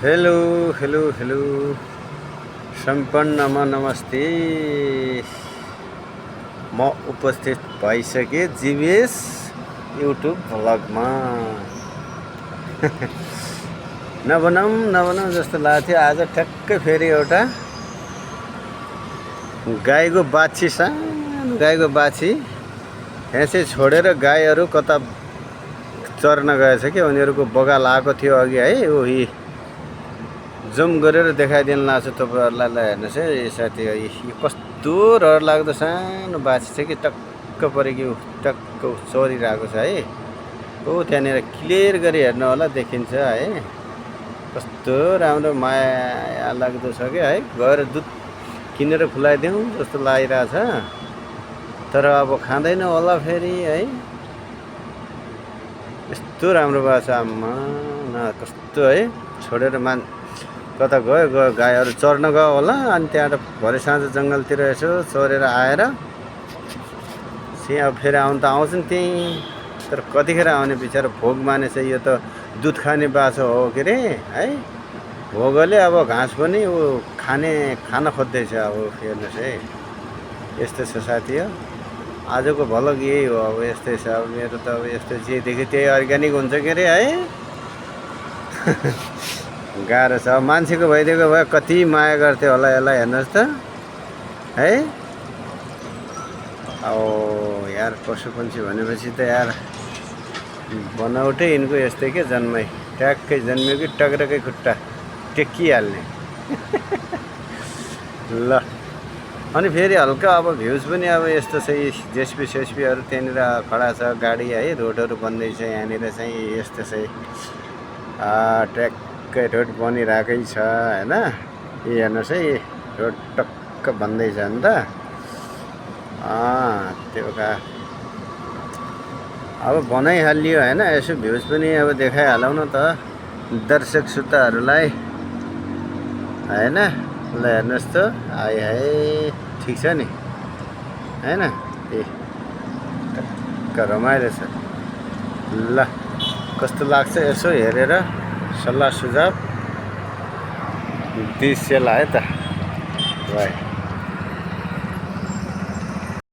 Hello hello hello सम्पन्नमा नमस्ते। म उपस्थित भइसकेँ जीवेश युट्युब भ्लगमा। नबनाऊँ जस्तो लाग्थ्यो। आज ठ्याक्कै फेरि एउटा गाईको बाछी, सानो गाईको बाछी यहाँ चाहिँ छोडेर गाईहरू कता चर्न गएछ कि उनीहरूको बगाल आएको थियो अघि है। उही जुम गरेर देखाइदिन लाग्छ तपाईँहरूलाई। ल हेर्नुहोस् है साथी, यो कस्तो रहर लाग्दो सानो बाछी छ कि टक्क परेको टक्क चरिरहेको छ है। ओ त्यहाँनिर क्लियर गरी हेर्नु होला, देखिन्छ है। कस्तो राम्रो माया लाग्दो छ क्या है। गएर दुध किनेर खुलाइदिउँ जस्तो लागिरहेछ, तर अब खाँदैन होला फेरि है। यस्तो राम्रो भएको छ आम्मा न, कस्तो है। छोडेर कता गयो गाईहरू चर्न गयो होला। अनि त्यहाँबाट भरे साँझ जङ्गलतिर यसो चरेर आएर अब फेरि आउनु त आउँछन् त्यहीँ, तर कतिखेर आउने बिचारा भोग मानेछ। यो त दुध खाने बाछो हो के अरे है। भोगले अब घाँस पनि ऊ खान खोज्दैछ। अब हेर्नुहोस् है, यस्तो छ साथी हो। आजको भलग यही हो। अब यस्तै छ। अब मेरो त अब यस्तो जे देख्यो त्यही अर्ग्यानिक हुन्छ के अरे है। गाह्रो छ। अब मान्छेको भइदिएको भए कति माया गर्थ्यो होला यसलाई, हेर्नुहोस् त है। अब यार पशु पक्षी भनेपछि त यार बनाउटै यिनको यस्तै के, जन्मै ट्याक्कै जन्मियो कि टक्रकै खुट्टा टेकिहाल्ने। ल अनि फेरि हल्का अब भ्युज पनि अब यस्तो छ। जेसपी सेसपीहरू त्यहाँनिर खडा छ गाडी है। रोडहरू बन्दैछ यहाँनिर चाहिँ, यस्तो चाहिँ ट्याक्कै रोड बनिरहेकै छ होइन। यो हेर्नुहोस् है, रोड टक्क बन्दैछ नि त। त्यो अब बनाइहालियो होइन। यसो भ्युज पनि अब देखाइहालौँ न त दर्शक श्रोताहरूलाई होइन। ल हेर्नुहोस् त, आइ है ठिक छ नि होइन। ए टक्क रमाइलो छ। ल कस्तो लाग्छ यसो हेरेर सल्लाह सुझाव दिसेला है त भाइ।